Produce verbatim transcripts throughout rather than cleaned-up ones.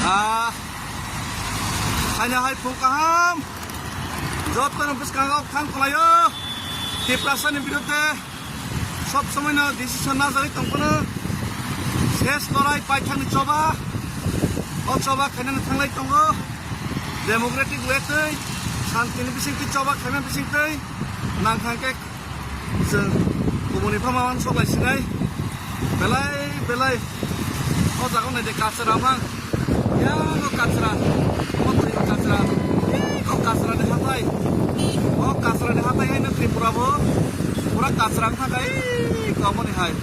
Ah, haino hai phung kaham. Jotono bwskango thang khlaio. Tiprasani birudde sob somoino decision najagwi tongphano. Ses lorai paithakni choba. O choba khainani thanglai tongo. Democratic way twi, santini bisingtwi choba khaina bisingtwi. Nangkha khe Chwng kubuni pha ma uansuk lai sinai. Belai, belai. O jaga nai de kachra mang. Ya, o kachra. O twi kachra. Ih, o kachra ni hatai. O kachra ni hatai hai no Tripura bo. Pura kachra wngkha kai. Komoni hai.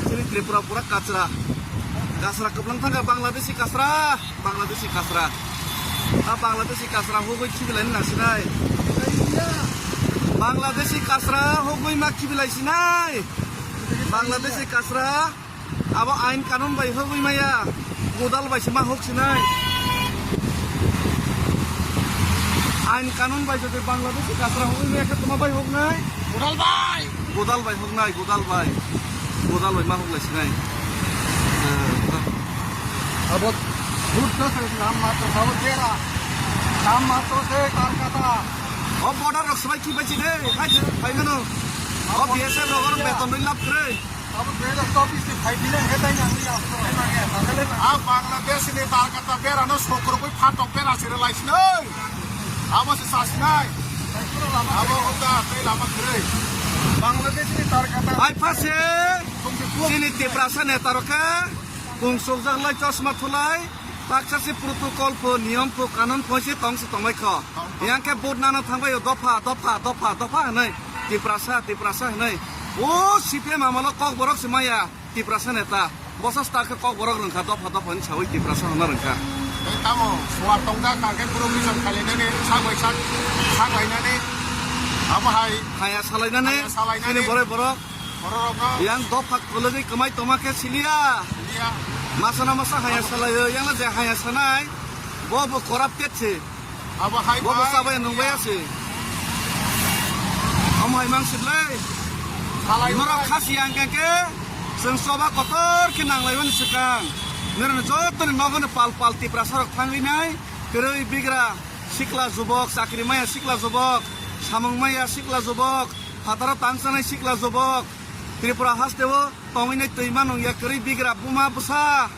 Chini Tripura pura kachra. Kachra kwblang thangkha Bangladeshi kachra. Bangladeshi kachra. A Bangladeshi kachra hugui khibilaini nasinai. Bangladeshi kachra hugui ma khibilai sinai. Bangladeshi kachra abo ain kanun bai hugui maya. Godal bai se ma huk sinai. Ain kanun bai jodi Bangladeshi kachra hugui maya khe toma bai huk nai. Godal bai. Godal bai huk nai, godal bai. Godal bai ma huk lai sinai. Abo Buddho se nam matro sabo jera. Nam matro se Kolkata. O border rok swbai ki bai chide. Hai je, hai mano. O B S F rok beton rwi lab kre. Abo dui hajar chobbish ni phai bile he tai nang ya. A Bangladesh ni Kolkata bera no sokro koi phatok bera sire lai sinai. Abo se sasinai. Abo hota tei lama kwrwi. Bangladesh ni Kolkata. Hai phase chini Tiprasa neta rok khe kung sokjak lai chosma thulai, baksa se protocol pho, niyom pho, kanun pho se tong se tongbai kho. Yang khe vote nana thangbai o dopha, dopha, dopha, dopha hinui Tiprasa, Tiprasa hinui. O C P M amalo kok borok se maya. Tiprasa neta, bosa star khe kok borok rwngkha, dopha dopha hinwi sawi Tiprasa hwnna rwngkha. Tei tamo suar tongjak, kha khe kuru kisa khailainani, sak bai sak, sak bainani, abo hai haya salainani, haya salainani, chini borok borok, borok rokno yang dopha kwlwgwi kwmai tongma khe siliya. Siliya. Masa na masa haya salaio, yang je haya sanai, bo bo corrupted se. Abo hai bo bo bai sabai nung bai ya. Ase. Omo hai mang siblai. Salai norok bai. Khasi yang ke ke. Seng soba kotor ke nang lai bani sekang. Nero joto ni nogo ni pal pal Tiprasa rok thangwi nai. Kwrwi bigra sikla jubok, chakri maya sikla jubok, samung maya sikla jubok, phataro tangsanai sikla jubok. Tripura haste o tongwi nai twi manung ya kwrwi bigra buma bwsa.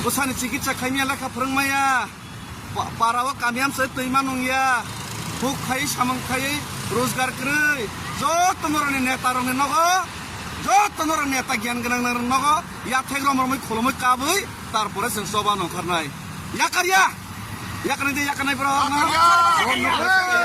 Bwsani chikitsa khaimya lekha phwrwngmaya. Pa-, para o kami amsai twi manung ya. Huk khai samung khai rojgar kwrwi. Joto norokni neta rokni nogo. Joto norok neta gyan gwnang nang nogo. Yathek rom romwi khulumwi kabwi. Tarpore chwng choba nongkharnai. Yakar ya. Yakar de yakar nai bro. Yakar ya. Yakar ya.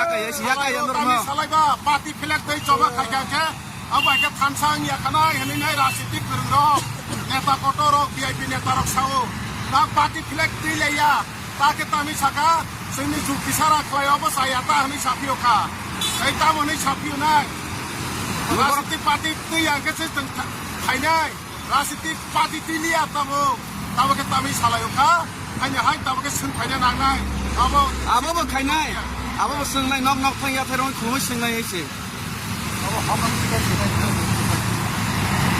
Yakar ya. Yakar ya. Salai ba. Party flag tei choba khai kha khe. Abo hai khe thansa wngya khanai hinwi nai rajnitik kwrwng rok, neta kotor rok, V I P neta rok sao, ta party flag twi laiya, ta khe tamwi saka, chwngni jukti sara khlai obo chaya ta hinwi saphio kha. Tei tamo hinwi saphio nai? Rajnitik party twi ya khe se chwng kha-, khainai. Rajnitik party twi liya tamo, tamo khe tamwi salai o kha. Ani hai tamo khe swng phaina nangnai. Abo abo bo khainai. Abo bo swngnai nok nok thang ya thairong khumui swngnai hai se.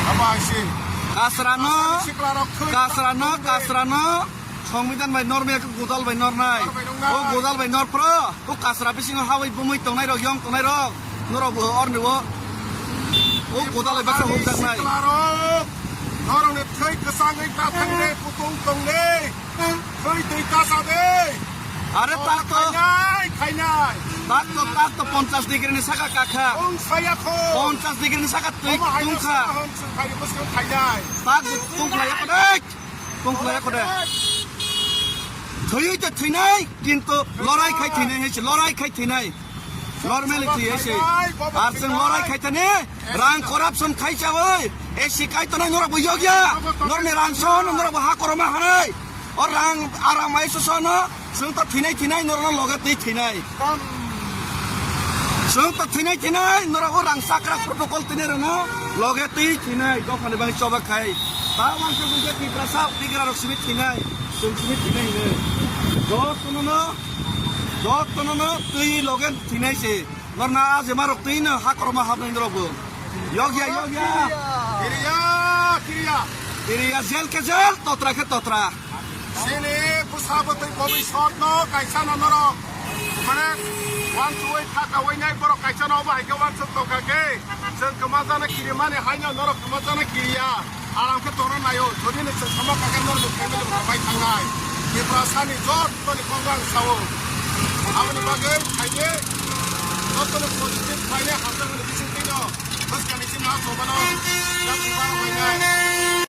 Abo hai se. Kasra no, kasra no, kasra no. Songbidan bai normai khe godal bai nornai. O godal bai norphro. O kasra bisingo hawi bumui tongnai rok, yong tongnai rok. Norok bo orni o. O godal bai baksa hokjaknai. Siklarok, norokni thwi kwchangwi ta thangde, kutung tongde. Thwi twi kasa de. Are tak to. Khainai, khainai. Tak to, tak to ponchas degree ni saka kakha. Tong saya kho. Ponchas degree ni saka twi tungkha. Hom sung khai bwskango khainai. Tak tungkha ya khodai. Tungkha ya khodai. Thwi te thwinai, kintu lorai khai thwinai hai se, lorai khai thwinai. Normally thwi hai se. Ar chwng lorai khai thani, rang corruption khai chawi. E sikai tonai norok bo yogya. Norni rang son, norok bo ha koroma hanai. O rang aram ai susono, chwng to thinai thinai, norokno loge twi thinai. Chwng to thinai thinai, norok o rang sakra protocol tini rwno loge twi thinai, dophani bagwi choba khai. Ta mangsa buja Tiprasa, Tigra rok simi thinai, chwng simi thinai hinwi. Jotono no, jotono no twi loge thinai se. Norna aje marok twi no ha koroma hapnai norok bo. Yogya, yogya. Kiriya, kiriya. Kiriya, jel ke jel, totra ke totra. Sini Sabo tei bobiswt no kaisa no norok mane uansugwi thakawi nai borok kaisa no obo hai khe uansuk tongkha khe chwng kwmajana kirimani haino norok kwmajana kiriya. Aram khe tongna naio, jodi ni chwng sama kaka norok family rok bai thangnai. Tiprasa ni joto ni kok ang sao. Aboni bagwi khaide joto ni positive khaide hamjak ni bising tino bwskang ni sima chobano. Yang sima bai nai.